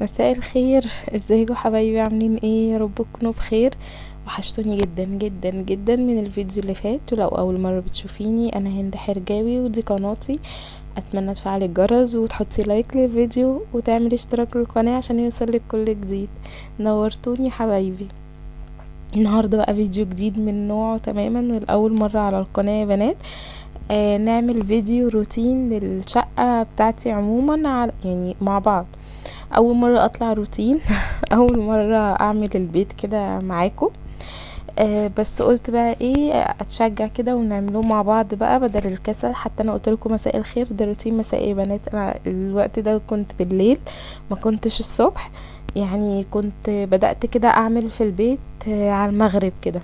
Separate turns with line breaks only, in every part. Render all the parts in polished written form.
مساء الخير، ازيكم حبايبي؟ عاملين ايه؟ يا رب تكونوا بخير. وحشتوني جدا جدا جدا من الفيديو اللي فات. ولو اول مرة بتشوفيني، انا هند حرجاوي ودي قناتي. اتمنى تفعلي الجرس وتحطي like للفيديو وتعملي اشتراك للقناة عشان يوصلك كل جديد. نورتوني حبايبي. النهاردة بقى فيديو جديد من نوعه تماما ولاول مرة على القناة يا بنات. نعمل فيديو روتين للشقة بتاعتي عموما يعني مع بعض. اول مرة اطلع روتين اول مرة اعمل البيت كده معاكم، بس قلت بقى ايه اتشجع كده ونعمله مع بعض بقى بدل الكسل. حتى انا قلت لكم مساء الخير، ده روتين مسائي يا بنات. انا الوقت ده كنت بالليل ما كنتش الصبح، يعني كنت بدأت كده اعمل في البيت، على المغرب كده،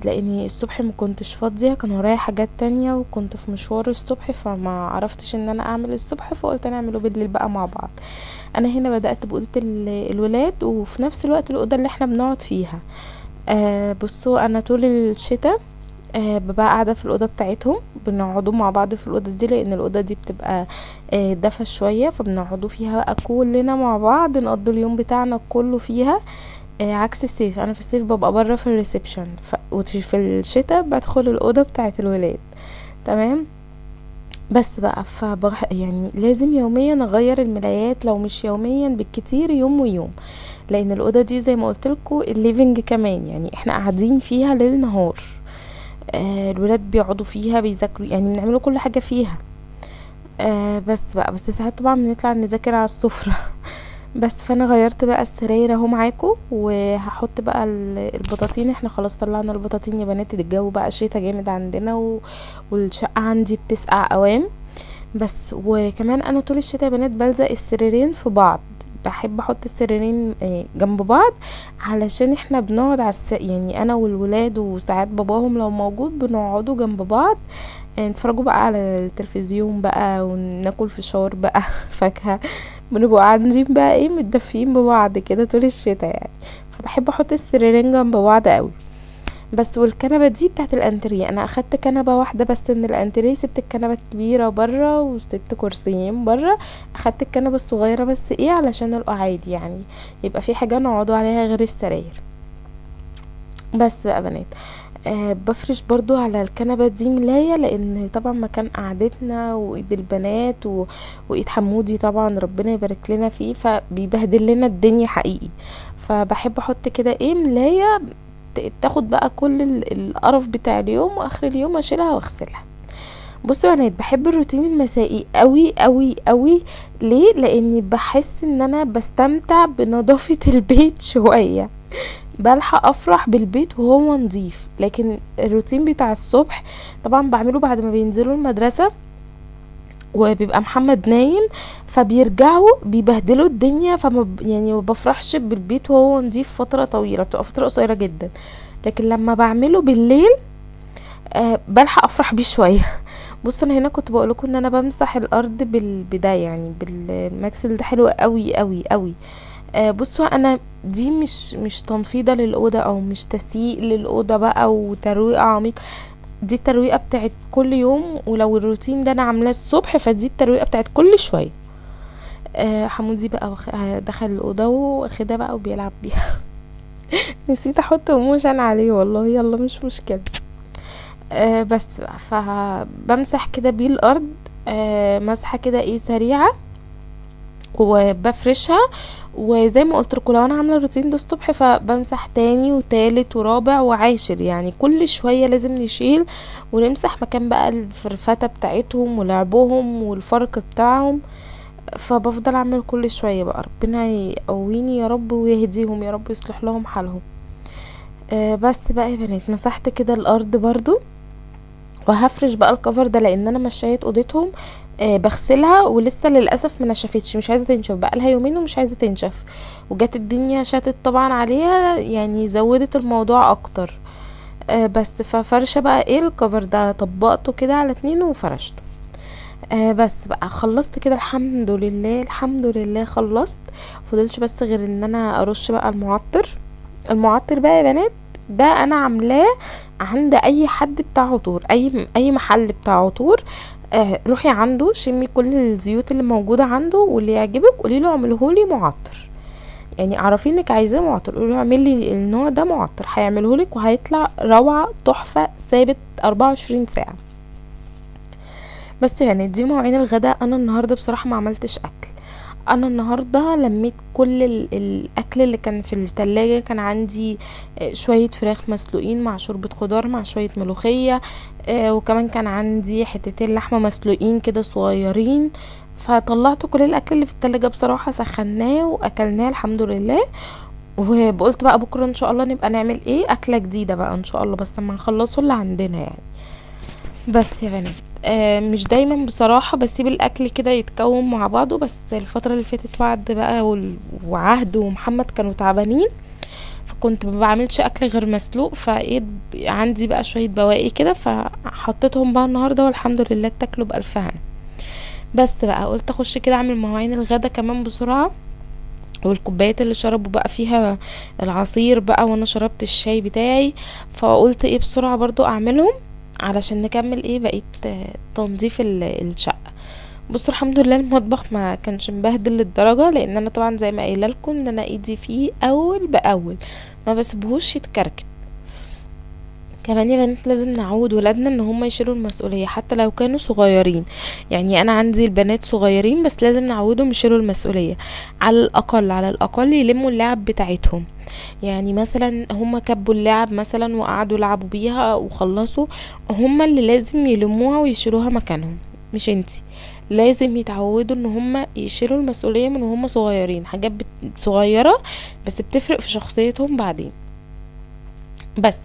لاني الصبح ما كنتش فاضية، كان ورايا حاجات تانية وكنت في مشوار الصبح، فما عرفتش ان انا اعمل الصبح، فقلت انا اعمله بالليل بقى مع بعض. انا هنا بدأت بأوضة الولاد وفي نفس الوقت الأوضة اللي احنا بنقعد فيها. بصوا انا طول الشتاء، ببقى قاعدة في الأوضة بتاعتهم، بنقعدوا مع بعض في الأوضة دي لأن الأوضة دي بتبقى، دفا شوية، فبنقعدوا فيها بقى كلنا مع بعض، نقضوا اليوم بتاعنا كله فيها. عكس الصيف، انا في الصيف ببقى بره في ال reception، وفي الشتاء بدخل الأوضة بتاعت الولاد. تمام. بس بقى لازم يوميا اغير الملايات، لو مش يوميا بالكتير يوم ويوم، لان الأوضة دي زي ما قلت لكم ال living كمان، يعني احنا قاعدين فيها ليل نهار، الولاد بيقعدوا فيها بيذاكروا، يعني بنعملوا كل حاجة فيها. بس بقى، بس ساعات طبعا بنطلع نذاكر على السفرة. بس فانا غيرت بقى السراير اهو معاكم، وهحط بقى البطاطين. احنا خلاص طلعنا البطاطين يا بنات، الجو بقى شتا جامد عندنا والشقة عندي بتسقع قوام. بس وكمان انا طول الشتا يا بنات بلزق السريرين في بعض، بحب احط السريرين، جنب بعض علشان احنا بنقعد على يعني انا والولاد وساعات باباهم لو موجود بنقعدوا جنب بعض، نتفرجوا بقى على التلفزيون بقى وناكل فشار بقى فاكهة، بنبقوا قاعدين بقى ايه متدفيين ببعض كده طول الشتا يعني. فبحب احط السريرين جنب بعض قوي. بس والكنبة دي بتاعت الانتريه، انا اخدت كنبة واحدة بس من الانتريه، سبت الكنبة الكبيرة برا وسبت كرسيين برا، اخدت الكنبة الصغيرة بس ايه علشان القعاد، يعني يبقى في حاجة نقعدوا عليها غير السراير. بس بقى بنات، بفرش برضو على الكنبة دي ملاية، لان طبعا مكان قعدتنا وايد البنات وايد حمودي طبعا ربنا يبارك لنا فيه، فبيبهدل لنا الدنيا حقيقي. فبحب احط كده ايه ملاية تاخد بقى كل القرف بتاع اليوم، واخر اليوم اشيلها واغسلها. بصوا يا بنات، بحب الروتين المسائي قوي قوي قوي. ليه؟ لاني بحس ان انا بستمتع بنظافة البيت شوية، بلحق افرح بالبيت وهو نظيف. لكن الروتين بتاع الصبح طبعا بعمله بعد ما بينزلوا المدرسة وبيبقى محمد نايم، فبيرجعوا بيبهدلوا الدنيا، فما ما بفرحش بالبيت وهو نظيف فترة طويلة، بتبقى فترة قصيرة جدا. لكن لما بعمله بالليل، بلحق افرح بيه شوية. بصوا انا هنا كنت بقول لكم ان انا بمسح الارض بالبداية، يعني بالماكسل ده حلو قوي قوي قوي. بصوا انا دي مش تنفيضة للأوضة او مش تسييق للأوضة بقى وترويقة عميق، دي الترويقة بتاعت كل يوم، ولو الروتين ده انا عاملاه الصبح فدي الترويقة بتاعت كل شوية. حمودي بقى دخل الأوضة واخدها بقى وبيلعب بيها. نسيت احط موشن عليه والله، يلا مش مشكلة. بس بقى فبمسح كده بيه الأرض، مسحة كده ايه سريعة وبفرشها. وزي ما قلت لكم لو انا عامله الروتين ده الصبح فبمسح تاني وتالت ورابع وعاشر، يعني كل شويه لازم نشيل ونمسح مكان بقى الفرفته بتاعتهم ولعبهم والفرق بتاعهم، فبفضل اعمل كل شويه بقى. ربنا يقويني يا رب ويهديهم يا رب، يصلح لهم حالهم. بس بقى يا بنات مسحت كده الارض برضو، وهفرش بقى الكفر ده لان انا مشيت اوضتهم، بغسلها ولسه للاسف ما نشفتش، مش عايزه تنشف، بقى لها يومين ومش عايزه تنشف، وجت الدنيا شتت طبعا عليها، يعني زودت الموضوع اكتر. بس ففرشه بقى ايه الكفر ده، طبقته كده على 2 وفرشته. بس بقى خلصت كده الحمد لله، الحمد لله خلصت. فضلش بس غير ان انا ارش بقى المعطر. المعطر بقى يا بنات ده انا عاملاه عند اي حد بتاع عطور، اي محل بتاع عطور، روحي عنده شمي كل الزيوت اللي موجودة عنده، واللي يعجبك قولي له اعملهولي معطر، يعني اعرفي انك عايزاه معطر، قولي له اعمل لي النوع ده معطر، هيعملهولك وهيطلع روعه تحفة ثابت 24 ساعة. بس يعني دي مواعين الغداء. انا النهارده بصراحة ما عملتش اكل، انا النهارده لميت كل الاكل اللي كان في التلاجة. كان عندي شوية فراخ مسلوقين مع شوربة خضار مع شوية ملوخية، وكمان كان عندي حتتين لحمه مسلوقين كده صغيرين، فطلعت كل الاكل اللي في التلاجة بصراحة، سخناه واكلناه الحمد لله. وقلت بقى بكره ان شاء الله نبقى نعمل ايه اكله جديدة بقى ان شاء الله، بس لما نخلصوا اللي عندنا يعني. بس يا بنات، مش دايما بصراحة بسيب الاكل كده يتكون مع بعضه، بس الفترة اللي فاتت وعد بقى وعهد ومحمد كانوا تعبانين، فكنت ما بعملش اكل غير مسلوق، فايه عندي بقى شوية بواقي كده فحطيتهم بقى النهاردة، والحمد لله اتاكلوا بألف هنا. بس بقى قلت اخش كده اعمل مواعين الغدا كمان بسرعة، والكوبايات اللي شربوا بقى فيها العصير بقى وانا شربت الشاي بتاعي، فقلت ايه بسرعة برضو اعملهم علشان نكمل ايه بقية تنظيف الشقة. بصوا الحمد لله المطبخ ما كانش مبهدل للدرجة، لان انا طبعا زي ما قايله لكم ان انا ايدي فيه اول باول، ما بسيبهوش يتكركب. كمان يا بنات لازم نعود ولادنا ان هم يشيلوا المسؤولية حتى لو كانوا صغيرين، يعني انا عندي البنات صغيرين بس لازم نعودهم يشيلوا المسؤولية، على الاقل على الاقل يلموا اللعب بتاعتهم. يعني مثلا هم كبوا اللعب مثلا وقعدوا لعبوا بيها وخلصوا، هم اللي لازم يلموها ويشيلوها مكانهم، مش انتي. لازم يتعودوا ان هم يشيلوا المسؤولية من وهم صغيرين، حاجات صغيرة بس بتفرق في شخصيتهم بعدين. بس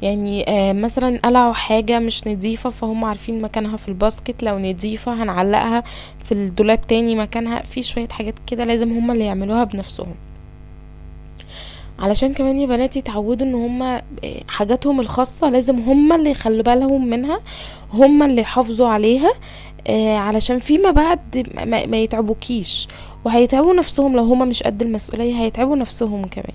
يعني مثلا قلعوا حاجة مش نظيفة فهم عارفين مكانها في الباسكت، لو نظيفة هنعلقها في الدولاب تاني مكانها. في شوية حاجات كده لازم هم اللي يعملوها بنفسهم، علشان كمان يا بنات يتعودوا ان هم حاجاتهم الخاصة لازم هم اللي يخلوا بالهم منها، هم اللي يحافظوا عليها، علشان فيما بعد ما يتعبوكيش، وهيتعبوا نفسهم لو هم مش قد المسؤولية، هيتعبوا نفسهم كمان.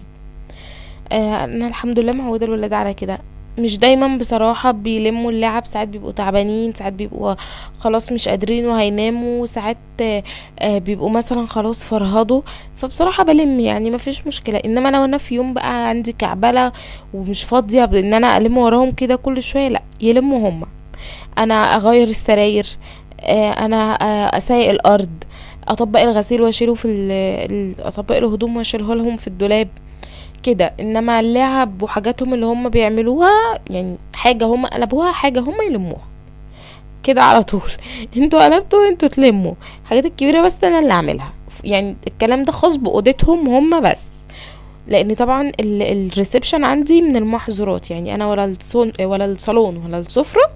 انا الحمد لله معوده الولاد على كده. مش دايما بصراحة بيلموا اللعب، ساعات بيبقوا تعبانين، ساعات بيبقوا خلاص مش قادرين وهيناموا، ساعات بيبقوا مثلا خلاص فرهدوا، فبصراحة بلم يعني مفيش مشكلة. انما لو انا في يوم بقى عندي كعبلة ومش فاضية بان انا الم وراهم كده كل شوية، لا يلموا هما. انا اغير السراير، انا اسايق الارض، اطبق الغسيل واشيله في اطبق الهدوم واشيله لهم في الدولاب كده. انما اللعب وحاجاتهم اللي هم بيعملوها، يعني حاجة هم قلبوها حاجة هم يلموها كده على طول. انتوا قلبتوا انتوا تلموا، الحاجات الكبيرة بس انا اللي اعملها. يعني الكلام ده خاص باوضتهم هم بس، لان طبعا ال reception عندي من المحظورات، يعني انا ولا الصالون ولا السفرة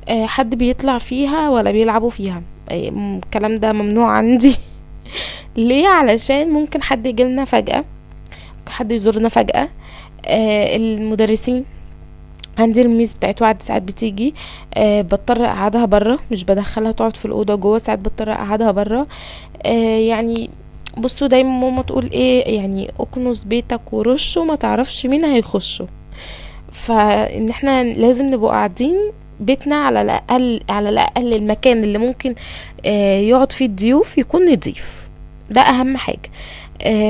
حد بيطلع فيها ولا بيلعبوا فيها، الكلام ده ممنوع عندي. ليه؟ علشان ممكن حد يجيلنا فجأة، حد يزورنا فجأة. المدرسين عندي ال miss بتاعت وعد ساعات بتيجي، بضطر اقعدها بره، مش بدخلها تقعد في الاوضة جوه، ساعات بضطر اقعدها بره. يعني بصوا دايما ماما تقول ايه، يعني اكنس بيتك ورشه ما تعرفش مين هيخشه، فان احنا لازم نبقى قاعدين بيتنا على الاقل، على الاقل المكان اللي ممكن يقعد فيه الضيوف يكون نضيف، ده اهم حاجة.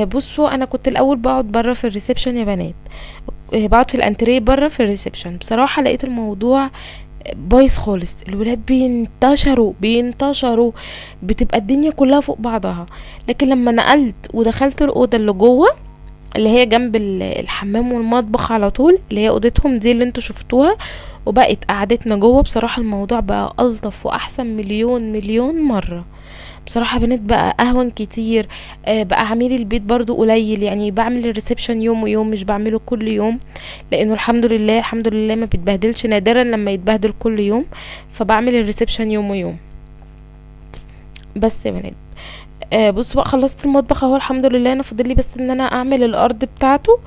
بصوا انا كنت الاول بقعد بره في ال reception يا بنات، بقعد في الانتريه بره في ال reception. بصراحة لقيت الموضوع بايظ خالص، الولاد بينتشروا، بتبقى الدنيا كلها فوق بعضها. لكن لما نقلت ودخلت الاوضة اللي جوه اللي هي جنب الحمام والمطبخ على طول، اللي هي اوضتهم دي اللي انتوا شفتوها، وبقت قعدتنا جوه، بصراحة الموضوع بقى الطف واحسن مليون مليون مرة. بصراحة بنات بقى اهون كتير، بقى عميل البيت برضو قليل، يعني بعمل ال reception يوم ويوم، مش بعمله كل يوم، لانه الحمد لله الحمد لله ما بيتبهدلش، نادرا لما يتبهدل كل يوم، فبعمل ال reception يوم ويوم. بس يا بنات. بصوا بقى خلصت المطبخ اهو الحمد لله. انا فاضل لي بس ان انا اعمل الارض بتاعته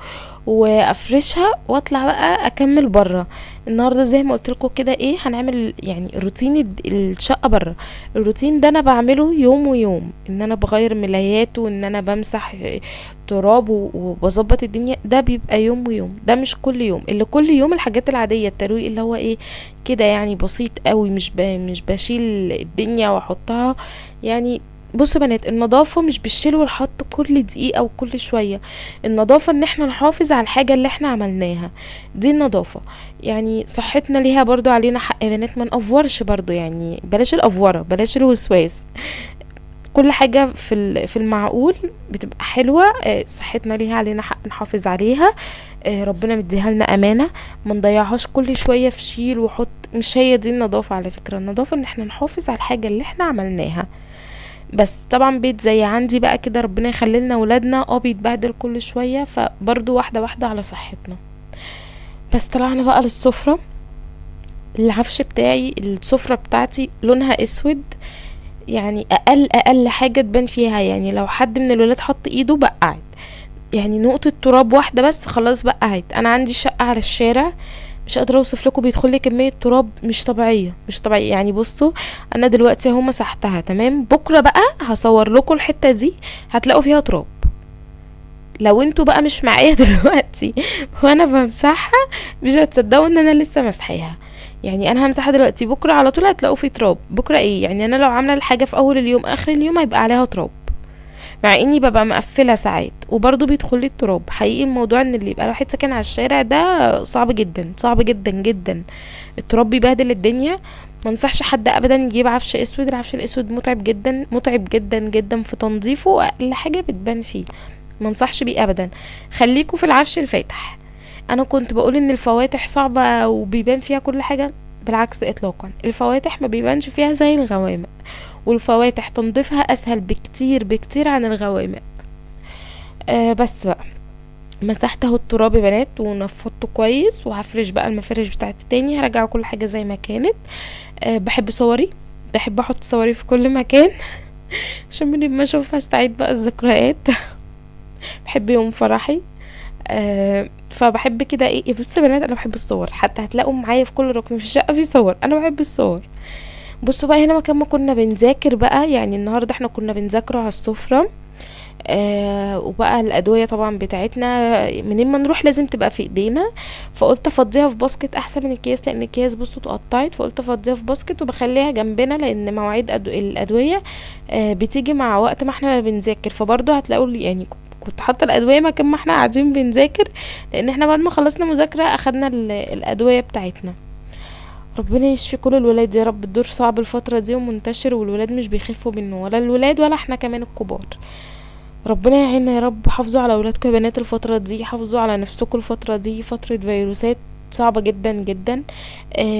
وافرشها واطلع بقى اكمل بره. النهارده زي ما قلت لكم كده ايه هنعمل يعني روتين الشقة بره. الروتين ده انا بعمله يوم ويوم، ان انا بغير ملايات وان انا بمسح تراب وبظبط الدنيا، ده بيبقى يوم ويوم، ده مش كل يوم. اللي كل يوم الحاجات العادية، الترويق اللي هو ايه كده يعني بسيط قوي، مش بشيل الدنيا واحطها. بصوا يا بنات، النظافة مش بالشيل والحط كل دقيقة وكل شوية، النظافة ان احنا نحافظ على الحاجة اللي احنا عملناها دي النظافة. صحتنا ليها برضو علينا حق يا بنات، ما نقفورش برضو، بلاش الأفورة، بلاش الوسواس، كل حاجة في المعقول بتبقى حلوة. صحتنا ليها علينا حق نحافظ عليها، ربنا مديها لنا أمانة، ما نضيعهاش كل شوية في شيل وحط. مش هي دي النظافة على فكرة، النظافة ان احنا نحافظ على الحاجة اللي احنا عملناها بس. طبعا بيت زي عندي بقى كده ربنا يخلي لنا ولادنا، بيتبهدل كل شوية، فبرضو واحدة واحدة على صحتنا. بس طلعنا بقى للسفرة. العفش بتاعي، السفرة بتاعتي لونها اسود، اقل حاجة تبان فيها، لو حد من الولاد حط ايده بقعت، نقطة تراب واحدة بس خلاص بقعت. انا عندي شقة على الشارع، مش قادرة اوصف لكم بيدخل لي كمية تراب مش طبيعية، مش طبيعية. بصوا انا دلوقتي اهو مسحتها تمام، بكرة بقى هصور لكم الحتة دي هتلاقوا فيها تراب. لو انتوا بقى مش معايا دلوقتي وانا بمسحها مش هتصدقوا ان انا لسه مسحاها. انا همسحها دلوقتي، بكرة على طول هتلاقوا فيه تراب. بكرة ايه؟ انا لو عاملة الحاجة في اول اليوم اخر اليوم هيبقى عليها تراب، مع اني ببقى مقفلة ساعات وبرضه بيدخل لي التراب. حقيقي الموضوع ان اللي يبقى الواحد ساكن على الشارع ده صعب جدا، صعب جدا جدا، التراب بيبهدل الدنيا. ما انصحش حد ابدا يجيب عفش اسود، العفش الاسود متعب جدا، متعب جدا جدا في تنظيفه، واقل حاجة بتبان فيه، ما انصحش بيه ابدا. خليكوا في العفش الفاتح. انا كنت بقول ان الفواتح صعبة وبيبان فيها كل حاجة، بالعكس اطلاقا، الفواتح ما بيبانش فيها زي الغوامق، والفواتح تنظيفها اسهل بكتير بكتير عن الغوامق. بس بقى مسحت اهو التراب يا بنات ونفضته كويس، وهفرش بقى المفارش بتاعتي تاني، هرجع كل حاجة زي ما كانت. بحب صوري، بحب احط صوري في كل مكان عشان من ما اشوفها استعيد بقى الذكريات. بحب يوم فرحي، فبحب كده ايه. بصوا يا بنات انا بحب الصور، حتى هتلاقوا معايا في كل ركن في الشقة في صور، انا بحب الصور. بصوا بقى هنا مكان ما كنا بنذاكر بقى، النهارده احنا كنا بنذاكره على السفرة، وبقى الادوية طبعا بتاعتنا منين ما نروح لازم تبقى في ايدينا، فقلت افضيها في basket احسن من الكيس، لان الكيس بصوا اتقطعت، فقلت افضيها في basket وبخليها جنبنا، لان مواعيد الادوية، بتيجي مع وقت ما احنا بنذاكر، فبرضه هتلاقوا كنت حاطه الادوية مكان ما احنا قاعدين بنذاكر، لان احنا بعد ما خلصنا مذاكرة اخدنا الادوية بتاعتنا. ربنا يشفي كل الولاد يا رب، الدور صعب الفترة دي ومنتشر، والولاد مش بيخفوا منه، ولا الولاد ولا احنا كمان الكبار. ربنا يعيننا يا رب. حافظوا على اولادكم يا بنات الفترة دي، حافظوا على نفسكم الفترة دي، فترة فيروسات صعبة جدا جدا،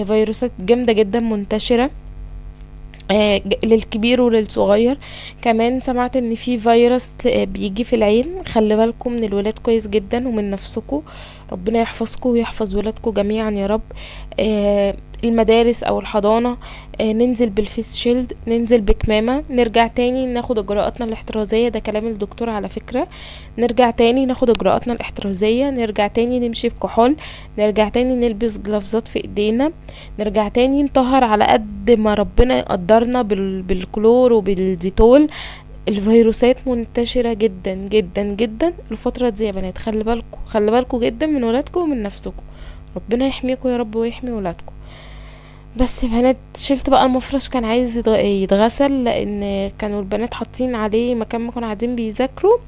فيروسات جامدة جدا منتشرة، للكبير وللصغير. كمان سمعت ان في فيروس بيجي في العين، خلي بالكم من الولاد كويس جدا ومن نفسكم، ربنا يحفظكم ويحفظ ولادكم جميعا يا رب. المدارس او الحضانة، ننزل بالفيس شيلد، ننزل بكمامة، نرجع تاني ناخد اجراءاتنا الاحترازية، ده كلام الدكتور على فكرة، نرجع تاني ناخد اجراءاتنا الاحترازية، نرجع تاني نمشي بكحول، نرجع تاني نلبس جلافزات في ايدينا، نرجع تاني نطهر على قد ما ربنا يقدرنا بالكلور وبالديتول. الفيروسات منتشرة جدا جدا جدا الفترة دي يا بنات، خلي بالكم، خلي بالكم جدا من ولادكم ومن نفسكم، ربنا يحميكم يا رب ويحمي ولادكم. بس يا بنات شلت بقى المفرش، كان عايز يتغسل، لان كانوا البنات حاطين عليه مكان ما كانوا قاعدين بيذاكروا،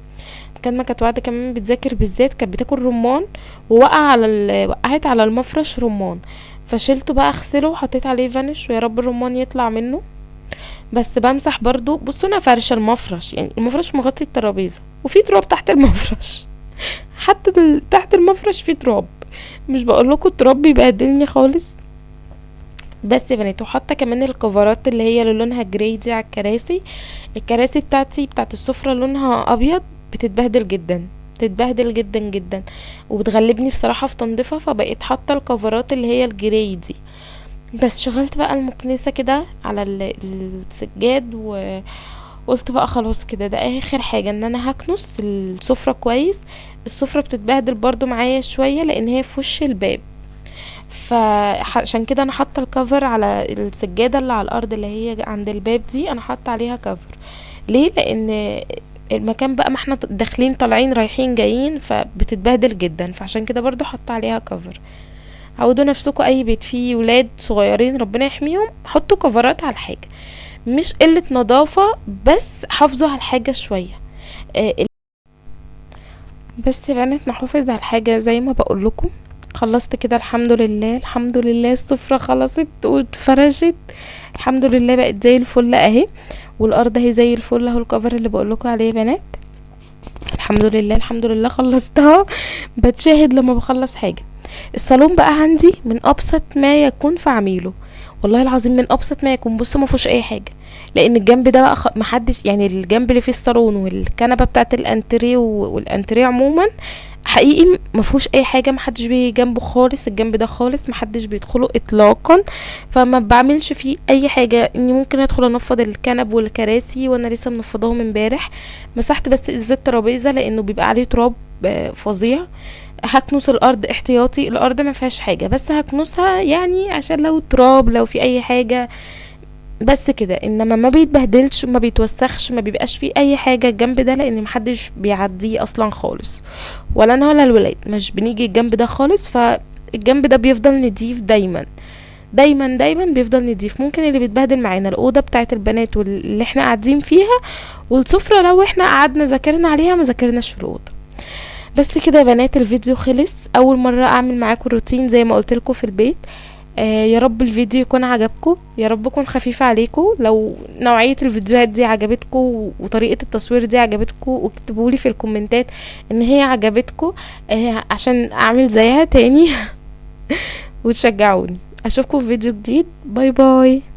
مكان ما كانت واحده كمان بتذاكر بالذات كانت بتاكل رمان، ووقع على وقعت على المفرش رمان، فشلته بقى اغسله وحطيت عليه فانش، ويا رب الرمان يطلع منه. بس بمسح برضو، بصوا انا فرشه المفرش، المفرش مغطي الترابيزه وفي تراب تحت المفرش، حتى تحت المفرش في تراب، مش بقول لكم التراب بيبهدلني خالص. بس يا بنات، وحاطه كمان الكفرات اللي هي اللي لونها جراي دي على الكراسي، الكراسي بتاعتي بتاعت السفره لونها ابيض، بتتبهدل جدا، بتتبهدل جدا جدا، وبتغلبني بصراحه في تنظيفها، فبقيت حاطه الكفرات اللي هي الجراي دي. بس شغلت بقى المكنسه كده على السجاد قلت بقى خلاص كده ده اخر حاجة، ان انا هكنس السفرة كويس. السفرة بتتبهدل برضو معايا شوية لان هي في وش الباب، فعشان كده انا حاطه ال cover على السجادة اللي على الارض اللي هي عند الباب دي، انا حاطه عليها cover. ليه؟ لان المكان بقى ما احنا داخلين طالعين رايحين جايين فبتتبهدل جدا، فعشان كده برضو حاطه عليها cover. عودوا نفسكم اي بيت فيه ولاد صغيرين ربنا يحميهم، حطوا كفرات على الحاجه، مش قله نظافه بس حافظوا على الحاجه شويه. بس يا بنات نحافظ على الحاجه زي ما بقول لكم. خلصت كده الحمد لله، الحمد لله السفرة خلصت واتفرشت الحمد لله، بقت زي الفل اهي، والارض اهي زي الفل اهو، الكفر اللي بقول لكم عليه يا بنات. الحمد لله الحمد لله خلصتها. بتشاهد لما بخلص حاجة. الصالون بقى عندي من ابسط ما يكون في عميله، والله العظيم من ابسط ما يكون. بصوا ما فيهوش اي حاجة، لان الجنب ده بقى محدش، يعني الجنب اللي فيه الصالون والكنبة بتاعت الانتريه والانتريه عموما حقيقي ما فيهوش اي حاجه، ما حدش بيجي جنبه خالص، الجنب ده خالص ما حدش بيدخله اطلاقا، فما بعملش فيه اي حاجه. اني ممكن ادخل انفض الكنب والكراسي وانا لسه منفضاهم امبارح، مسحت بس ازاز الترابيزه لانه بيبقى عليه تراب فظيع. هكنس الارض احتياطي، الارض ما فيهاش حاجه بس هكنسها عشان لو تراب لو في اي حاجه بس كده، انما ما بيتبهدلش ما بيتوسخش ما بيبقاش فيه اي حاجه الجنب ده، لان محدش بيعديه اصلا خالص، ولا انا ولا الولاد مش بنيجي الجنب ده خالص. فالجنب ده بيفضل نضيف دايما دايما دايما بيفضل نضيف. ممكن اللي بيتبهدل معانا الاوضه بتاعه البنات واللي احنا قاعدين فيها، والسفره لو احنا قعدنا ذاكرنا عليها ما ذاكرناش في الاوضه. بس كده يا بنات الفيديو خلص. اول مره اعمل معاكم روتين زي ما قلت لكم في البيت. يا رب الفيديو يكون عجبكم، يا رب يكون خفيف عليكم. لو نوعية الفيديوهات دي عجبتكم وطريقة التصوير دي عجبتكم، واكتبولي في الكومنتات ان هي عجبتكم، عشان اعمل زيها تاني وتشجعوني. اشوفكم في فيديو جديد. bye bye.